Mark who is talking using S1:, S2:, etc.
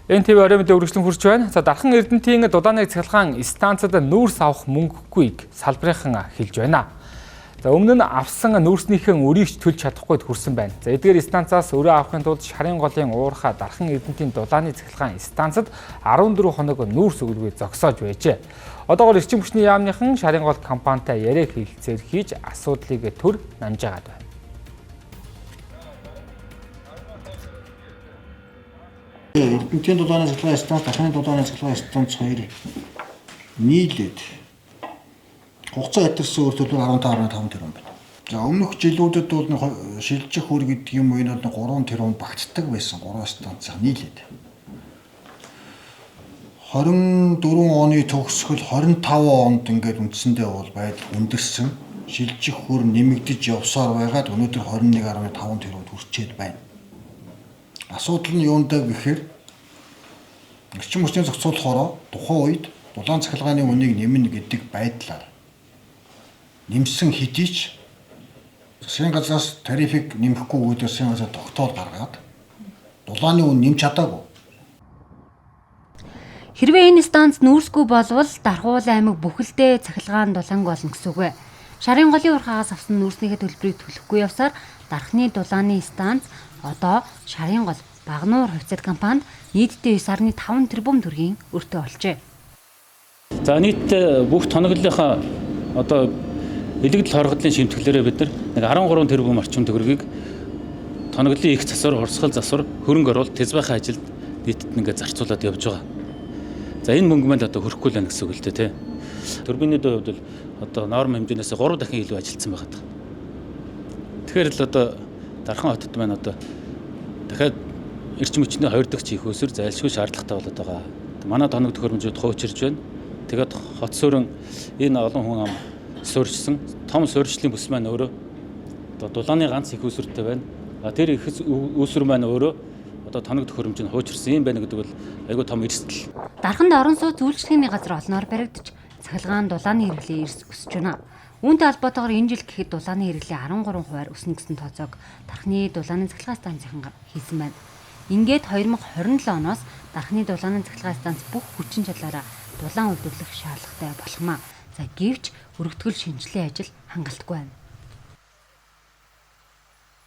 S1: НТВ оройн мэдээ үргэлжлэн хүрч байна. За, Дархан Эрдэнэтийн дулааны цахилгаан станцад нүүрс авах мөнгөгүйг салбарынхан хэлж байна. За, өмнө нь авсан нүүрснийхэн өрийг ч төлж чадахгүй хүрсэн байна. За, эдгээр станцаас өрөө авахын тулд Шарын голын уурхаа Дархан Эрдэнэтийн дулааны цахилгаан станцад 14 хоног нүүрс өгөлгүй зогсоож байжээ. Одоогоор эрчим хүчний яамныхан Шарын гол компанитай яриа хэлэлцээр хийж асуудлыг төр нанжаагаад байна.
S2: Эрдэнэтийн дулааны цахилгаан станц, Дарханы дулааны цахилгаан станц хоёр нийлээд хугацаа хэтэрсэн үр төлбөр 15.5 тэрбум байна. За, өмнөх жилүүдэд бол шилжих үр гэдэг юм уу, энэ бол 3 тэрбум багтдаг байсан, 3 станцаа нийлээд. 24 оны төгсгөл, 25 онд ингээд үндсэндээ бол байдал өндөрсөн. Шилжих үр нэмэгдэж явсаар байгаад өнөөдөр 21.5 тэрбумд хүрчээд байна. Асуудал нь юундаа гэхээр эрчим хүчний зохицуулахаараа тухайн үед дулаан цахилгааны үнийг нэмнэ гэдэг байдлаар нэмсэн хэдий ч засгийн газраас тарифыг нэмэхгүй гэдэг засгийн газар тогтоол гаргаад дулааны үн нэмж чадаагүй.
S3: Хэрвээ энэ станц нүүрсгүй болвол Дархуул аймаг бүхэлдээ цахилгаан дулаангүй болно гэсэн үг. Шарын голын уурхаагаас авсан нүүрснийхээ төлбөрийг төлөхгүй явсаар Дархны дулааны станц одоо Шарын гол Багануур хувьцаат компанид нийтдээ 9.5 тэрбум төгрөгийн өртөө олжээ.
S4: За, нийтдээ бүх тоноглолынхаа одоо илэгдэл хоргодлын шимтгэлээрээ бид нар нэг 13 тэрбум орчим төгрөгийг тоноглолын их засвар, урсгал засвар, хөрөнгө оруулалт, тэзбайхаа ажилд нийтэд ингээд зарцуулаад явж байгаа. За, энэ мөнгө маань одоо хөрөхгүй л байна гэсэн үг л дээ, тий. Турбинуудын хувьд бол одоо норм хэмжээнээс 3 дахин илүү ажилласан байгаа. Тэгэхээр л одоо Дархан хотод маань одоо дахиад эрчим хүчний 2 дахь их үүсвэр зайлшгүй шаардлагатай болоод байгаа. Манай тоног төхөөрөмжүүд хуучирж байна. Тэгээд хот суурин энэ олон хүн ам суурьшсан том суурьшлын бүс маань өөрөө одоо дулааны ганц их үүсвэртэй байна. Тэр их үүсвэр маань өөрөө одоо тоног төхөөрөмж нь хуучирсан юм байна гэдэг бол айгүй том эрсдэл.
S3: Дарханд орон сууц үйлчлэгээний газар олноор баригдаж цахилгаан дулааны хэрэглээ эрс өсөж байна. Үүнтэй холбоотойгоор энэ жил гэхэд дулааны хэрэглээ 13% өснө гэсэн тооцоог Дархны дулааны цахилгаан станцынхан хийсэн байна. Ингээд 2027 оноос Дархны дулааны цахилгаан станц бүх хүчин чадлаараа дулаан үйлдвэрлэх шаардлагатай болох юм. За, гэвч өргөтгөл шинжилгээ ажил хангалтгүй байна.